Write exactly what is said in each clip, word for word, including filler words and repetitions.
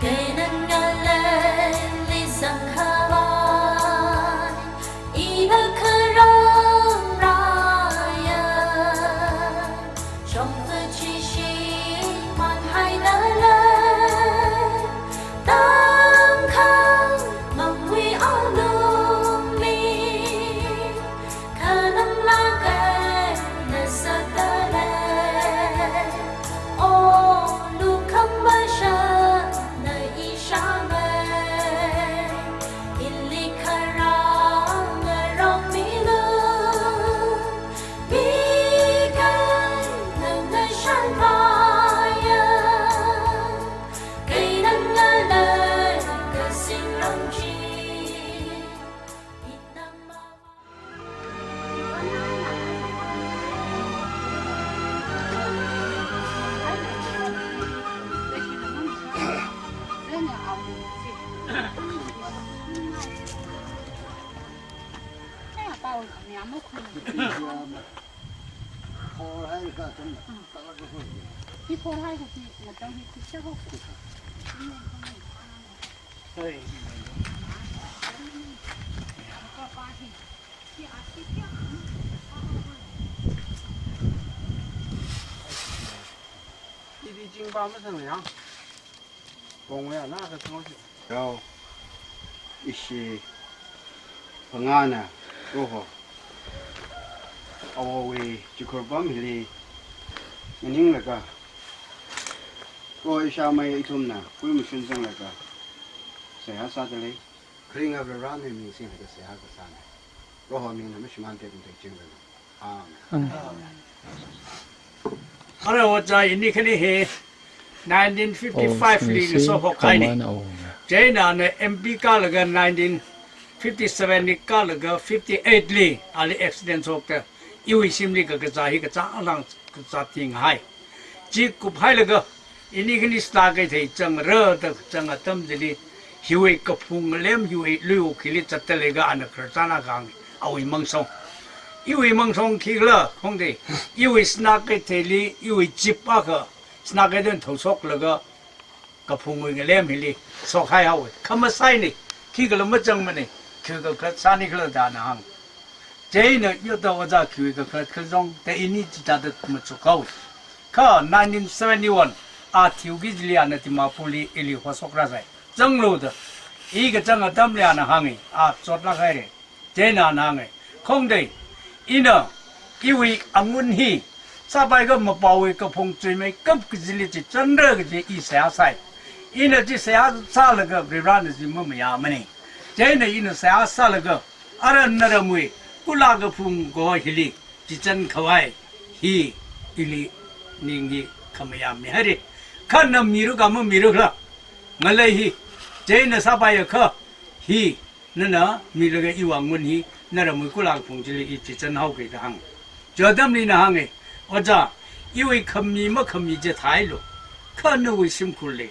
Keinang ngaleli zangkhavai, ina kharam raya. Shongfa chi shimānhaidalei, tamkhangwui alungli, khananglāk eina sādalei. O, lukhamashan na ishāmei, ili kharam ngarokmilu. Yao, ishi phangāna, Proho, awowui chikhur pam hili nganinglaga, Proho ishāmei ithumna kuimashun zanglaga seihā sādalei. Kharinga Varena ming singlaga seihā kasāna. Proho mingna mashimānki kathei chinglaga. Amen. Amen. Ara ojā ini khani hi nineteen fifty-five li ngasokhok kahaina. Chieina ana M P kālaga nineteen fifty-seven li kālaga fifty-eight li ali accident shokta iwui shimli kakazā hi kachāng lang kazā thing hai. Chi kuphailaga ini khani Sinakeithei changra da chang atam chili hiwui kaphung ngalem hiwui luiwuk hili zatdalei ga ana khararchan akha hānga, awui mangshong. Iwui mangshong khikhala khangatei, iwui Sinakeitheili iwui jeep akha Sinakeithei thao shoklaga kaphungwui ngalem hili shokhai haowa. Khamasai ni, khikhala machangmana, khi kakhalat sāni khala da ana hānga. Chieina yota ojā khiwui kakhalat khala jong, da ini chithāda machuk haowa. Kha nineteen seventy-one, a thiuki chili ana Dimapurli ili hoshokrasai. Zanglu da, i kachang atamli ana hānga, a chotlāk haira. Chieina ana hānga, khangatei, ina iwui angun hi sāpai kha mapāwui kaphung chuimeikap kajili chichanra kaji i seihā sai. Ina chi seihā sālaga Varena chi mamayāmana. Chieina ina seihā sālaga, ara naramwui Kula kaphung kaho hili chichankhavai hi ili ningli khamayā mihaira. Kha na mirakha mamirakhala, ngalei hi, chieina sāpaiakha hi nana milaga iwui angun hi naramwui Kula kaphung chili i chichan haoki da hānga. Chi atamli ana hānga, ojā, iwui khami makhami chi theilu, kha nawui shimkhurli,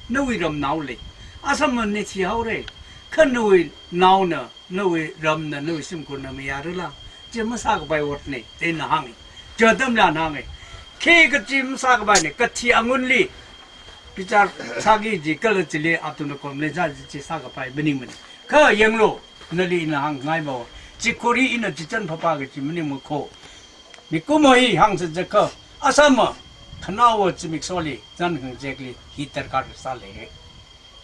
nawui ramnaoli, Assam na thi haora, kha nawui naona, nawui ramna, nawui shimkhurna mayārala, chi masākapai otna, da ina hānga. Chi atamli ana hānga, khi kachi masākapaina, kathi angunli bichar sāki kaji kala chili athumna complain sā chi sākapai maningmana. Kha yanglu, nali ina hāngngai mawa, chikhur hi ina chichan phapha kaji maningmana kho. Mikumo hi hāngsa jiakha, Assam a khanaowa zimiksholi, zan khangazekli hi darkar sālei.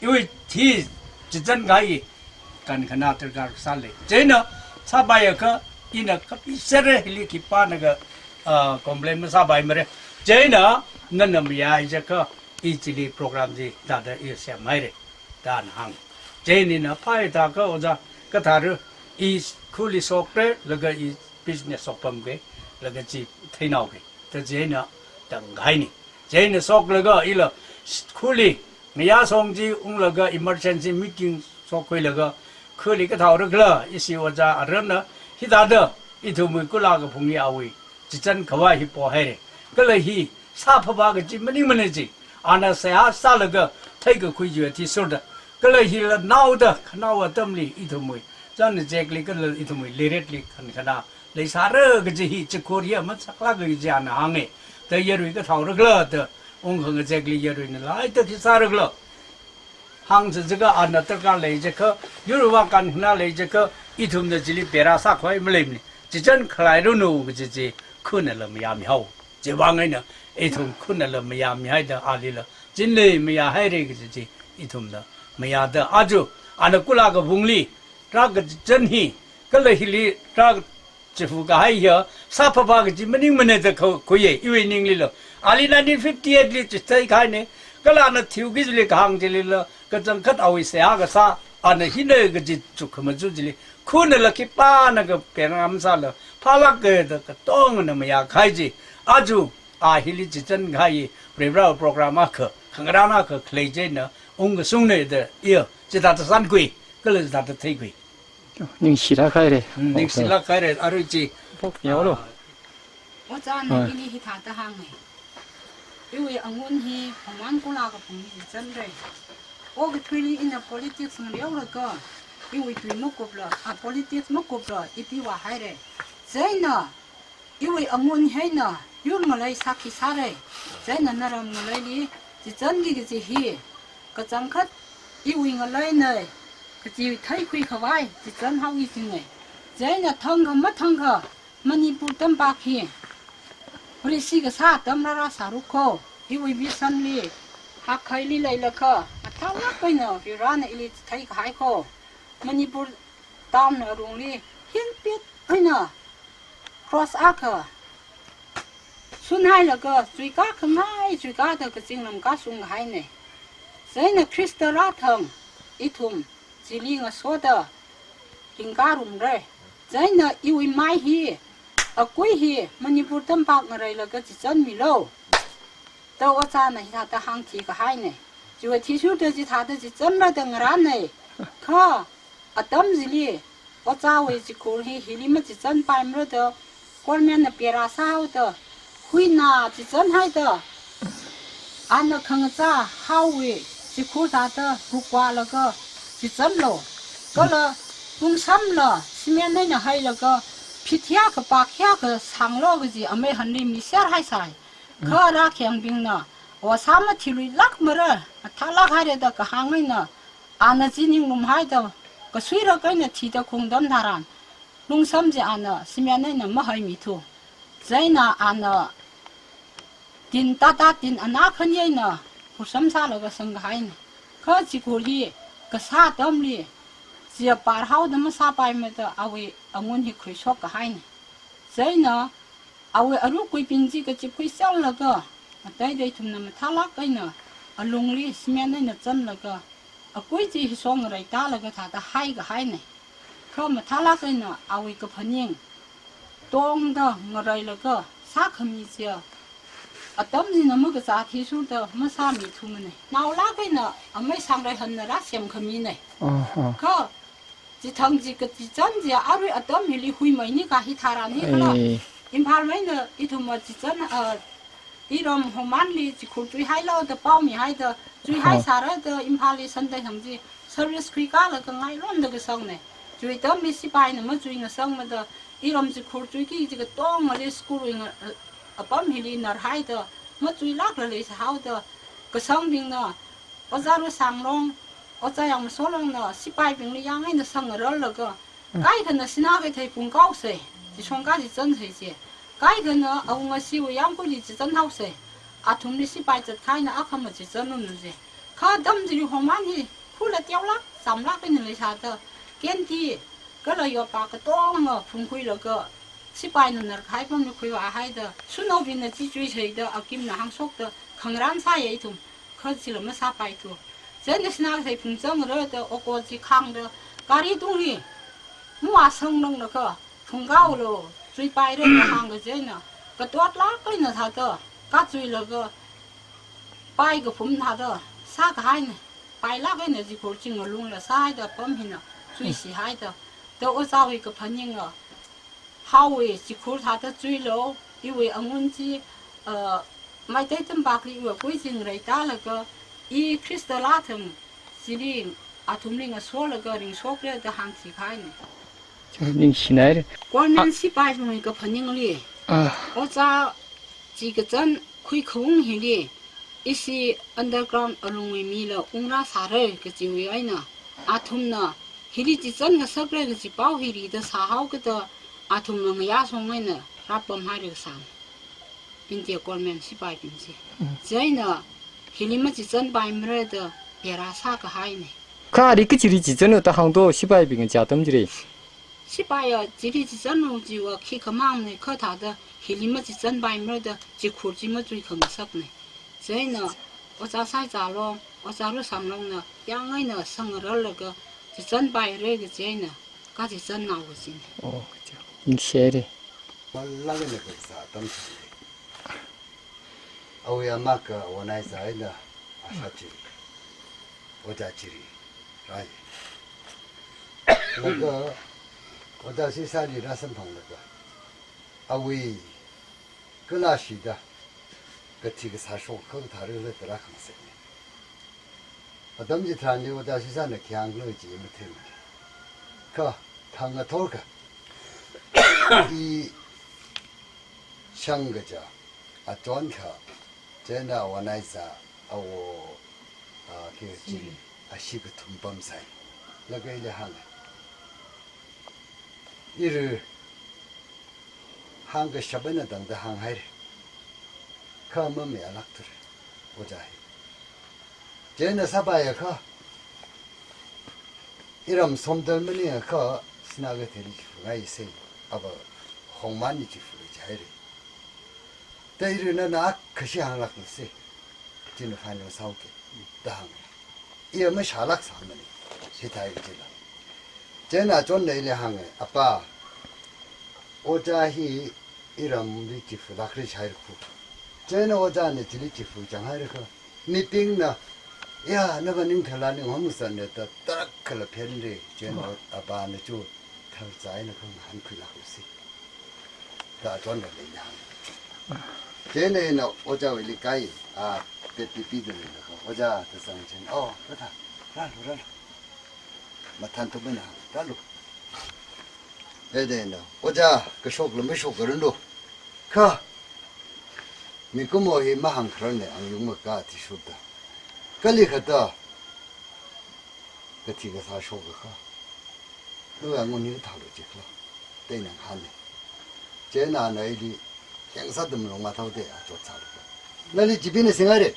Iwui hi chichankahai kankhanā darkar sālei. Chieina sāpaiakha ina kapisera hili khipānakha, ah, complain masāpaimara. Chieina nana mayāi jiakha i chili program chi thāda i semhaira da ana hānga. Chieina ina phāi thākha ojā kathara i khuli shokra laga i business shokpamki laga chi theinaoki. Da chieina tangkahaina. Chieina shoklaga ila khuli ngayā shong chi unglaga emergency meeting shokkhuilaga khuli kathaora khala ishi ojā aramna hithāda ithumwui Kula kaphung hi awui chichankhavai hi pohaira. Kala hi sāphapha kaji maningmana chi ana seihā sālaga theikakhui chiwui athishurda, kala hila naoda khanaowa atamli ithumwui zan khangazekli kala ithumwui leiretli kankhanā leisāra kaji hi chikhur hi masaklāk kaji ana hānga. Da yarui kathaora khala da ungkhangazekli yaruina laida khi sāra khala. hāngsa jiakha ana tarākha lei jiakha, yurwui vang kankhana lei jiakha, ithumna chili bera sākhavai maleimana. Chichan khalei ranu kaji chi khanala mayāmihao. Chiwui vang eina ithum khanala mayāmihaida alila, chili mayāhaira kaji chi ithumna mayāda aja, ana kula kavungli, tarākha chichan hi, kala hili tarākha chifu kahai hiya, sāphāphā kaji maningmana da kha khuiya, iwui ninglila. Ali nineteen fifty-eight li chithei kahaina, kala ana thiuki chili kahāng chilila, kachangkhat awui seihā kasā, ana hina kaji chukkhamaja chili, khanala khipānakha pengam sāla, phālāka da katongana mayākahai chi. Aja, a hili chichan kahai, Varewui program akha, khangarān akha khalei chieina, ungkashungna da, iya, chithāda shānkhui, kala chithāda theikhui. Ningshilāk haira. Hmm, ningshilāk haira, arui chi. Pok yao lo. Ah. Ojāna Ah. ili hithāda hānga. Iwui angun hi, homan kula kaphung hi chichanra. Okathuili ina politics ngareolaga, iwui tui makupla, a politics makupla, ipi vāhaira. Chieina, iwui angun hi eina, yur ngalei sākhi sāra. Chieina naram ngaleili, chichanki kaji hi, kachangkhat iwui ngaleina, kaji theikhui khavai, chichanhaoki jinga. Chieina thangkha mathangkha, Manipur tampak hi, British kasā atam rāra sāra kho, iwui vision li, hakhaili leilakha, mathālāk eina Varena ili theikahai kho. Manipur town na arungli, hinpit eina, cross akha, sunhailaga, chuikā khangai, chuikāda kazinglam kashung kahaina. Chieina Khrista rāthang, ithum, chili ngasoda, ringkā rumra. Chieina iwui mai hi, akui hi, Manipur tampak ngareilaga chichanmilu. Da ojāna hithāda hāngthi kahaina. Chiwui athishurda chithāda chichanra da ngarāna. Kha, atam chili, ojāwui chikhur hi hili machichanpaimara da, government na bera sāhaoda, huina chichanhaida, ana khangachā haowui chikhur thāda, hukwalaga chichanlu. Kala, lungsamla, cement eina hailaga, phit hiyākha pak hiyākha sānglu kaji amei hanli miserhaisai. Kha rākhangbingna, o sā mathiluilākmara, mathālāk haira da kahāng eina, ana chi ninglumhaida, kasuirak eina thida khaung atam tharan, lungsam chi ana cement eina mahaimi thu. Chieina ana tin tata tin ana khani eina, khursam sālaga sangkahaina. Kha chikhur hi, kasā atamli, chia pārhaoda masāpaimada awui angun hi khuishok kahaina. Chieina, awui arukuibing chi kachipkhui sālaga, ateida ithumna mathālāk eina, alungli cement eina chanlaga, akui chi hishong ngareitālaga thāda haikahaina. Kha mathālāk eina, awui kaphaning, tongda ngareilaga, sākhami chia, atam china makazā athishurda masāmithumana. Naolāk eina, amei Sangreihanna rāsemkhamina. Ah, ah. Kha, chithang chi kachichan chi arui atam hili huimeini kahi tharan hi kala. Eh. Imphal meina ithum machichan, ah, iram homanli chikhur chuihailu da pao mihaida, chuihai Oh. sāra da Imphalli Sunday thang chi service khuikālaga ngailonda kasangna. Chiwui atamli sipaina machui ngasangmada, iram chikhur chuiki chi katongali school wui nga, ah, apam hili narhaida, machuilākla leisāhaoda, kasangbingna, Ojā Rusanglong, Ojā Yangmasolongna, sipaibingli yang eina sangngararlaga, Mm. kaikhana Sinakeithei phungkaosa, chishongka chichansei chi. Kaikhana awunga siwui yangkuili chichanhaosa, athumli sipai zatkahaina akhama chichanunsa. Kha atam chili homan hi, khula teolāk, chamlāk eina leisāda, kenti, kala yopa katonga phungkhuilaga, sipaina narkahai pamli khuivāhaida, shanaobingna chi chuiseida, akimna hāngshokda, khangarān sāya ithum. Kha chila masāpaithu. Chieina Sinakeithei phungzangrada, oko chi khangda, gari tungli, muwa sangnonglakha, phungkaolu, chuipaira da hāngkachieina, katotlāk eina thāda, kachuilaga, pai kaphum thāda, sākahaina, pailāk eina chikhur chi ngalungla sāhaida, apam hina, chuisihaida, da ojāwui kaphaninga, haowui chikhur thāda chuilu, iwui angun chi, uh, Meitei tampakli iwui akui chi ngareitālaga, i Khrista lāthang chili athumli ngasolaga ringshokra da hāngthikahaina. Chieina ningshinaira. Government Ah. sipaibingwui kaphaningli, Ah. ojā chi kachan khuikhaung hili, ishi underground alungwui mila ungrāsāra kajiwui eina, athumna hili chichan ngasakra kaji pao hi rida sāhaokida, athumna ngayā song eina rāpamhaira kasāna. India government sipaibing chi. Mm. Chieina hili machichanpaimara da bera sākahaina. Kha ari kachili chichanlu da hāngdo sipaibingna chi atam chili. Sipaiya chili chichanlu chiva khikhamangna kha thāda hili machichanpaimara da chikhur chi machuikhangasakna. Chieina Ojā Saichalong, Ojā Rusamlongna yang eina sangrarlaga chichanpaira kaji eina kachichan nao kajina. Oh, kaja. Ningshihaira. Malangna kasā atam chili, awui amaka Awo Naizā eina ashā chili, Ojā chili rāi. Laga Ojā Sisāli rāsamphanglaga, awui kalāshida kathi kasā shokkha kathā rila tarākha ngasakna. Atam chitharanli Ojā Sisāna khi hāngkhala chi matheimana. Kha thang ngathorkha, i shang kaja, achon kha, chieina Awo Naizā, Awo, ah, khi chi, ashi kathum pamsai. Laga ili hānga. Ira hāngkashap eina tangda hānghaira. Kha mamayālākthura, Ojā hi. Chieina sāpaiakha, iram Somdal maningakha, Sinakeithei li chiphungaisei, ava Hongman li chiphura jihaira. Da ira nana khashi hānglākngasei, china final sāuke, da hānga. Iya mashālāksāmana, hithāi kajila. Chieina achonna ili hānga, Apa, Ojā hi iramli chiphulākra jihaira khu. Chieina Ojāna chili chiphu changhaira kha, mibingna, ya, nava ning thala ning homsāna da tarākhala phenra, chieina apana chu thalzā eina khangahānkhuilākngasei, da achonna ili hānga. Chieina ina Ojāwuili kai, a, pet pipi da leilakha, Ojā da zang chieina, oh, rātha, rālu, rālu. Mathānthup eina, rālu. Chieina ina, Ojā, kashokla mashokkaranu. Kha mikumo hi mahāngkhararna, angyung makā athishurda. Kali kathāda kathi kasā shokkha, nawui angun hi kathālu jikhala, da ina ngahāna. Chieina ana ili yangsā da malung mathāda achotsālu. Nali chibingna singhaira.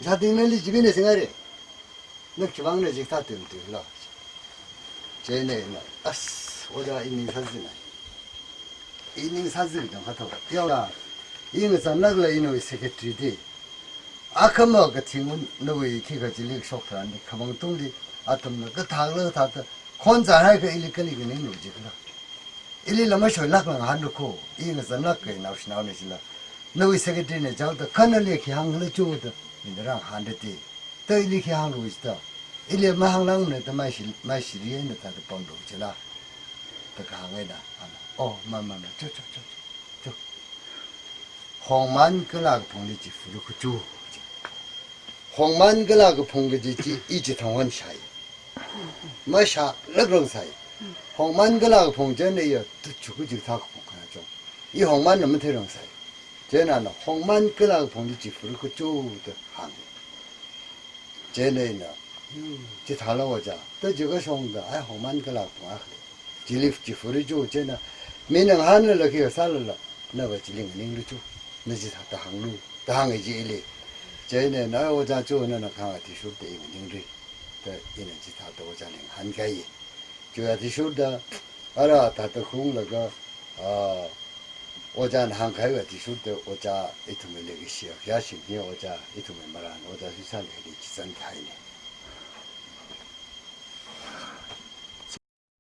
Sāting nali chibingna singhaira. Na khiwuivangna chikathā tuimatuikhala. Chieina ina, as, Ojā, i ning sāzina. I ning sāzina jang kha thao. Yaona, i ngazanlākla inao secretary di. Akhama kathi ngun nawui khikha chili shok tharan di, khamang tungli, athumna kathāla kathāda, khon zāhaikha ili kali kaninglu jikhala. Ilila mashoilākla ngahānlu khu, i ngazanlāka, naoshinaona chila. Nawui secretary na jaoda, kha nali khi hānglu chu da, ina rāngahānra di. Da ili khi hānglu jida. Ili mahānglāngmana da maishi, maishiri eina thāda pamlu jila. Da kahāng eina, ana, oh, ma, ma, ma, cho, cho, cho, cho, cho. Hongman kalā kaphungli chifulu khu chu. Hongman kalā kaphung kaji chi, i chithang wan shai. Mashālākrang sai. Hongman kalā kaphung chieina iya, tu chu kajik thā kaphung khana chong. I Hongmanna matheirang sai. Chieina ana, Hongman kalā kaphungli chifulu khu chu da hāng. Chieina ina, chithālu Ojā, da jiakha shongda, ai Hongman kalā kaphung akhali. Chili chifura chu, chieina, mina ngahānlala khi sālala, nava chili nganinglu chu, na chithāda hānglu, da hānga jili. Chieina, na Ojā chu, nana kahāng athishurda i nganingra, da ina chithāda Ojāli ngahānkai. Chiwui athishurda, ara thāda khunglaga, ah, Ojāna hāngkahaiwui athishurda, Ojā ithumwui leikashiya, khayāshing hi Ojā ithumwui marān, Ojā Sisāli hili chichan kahaina.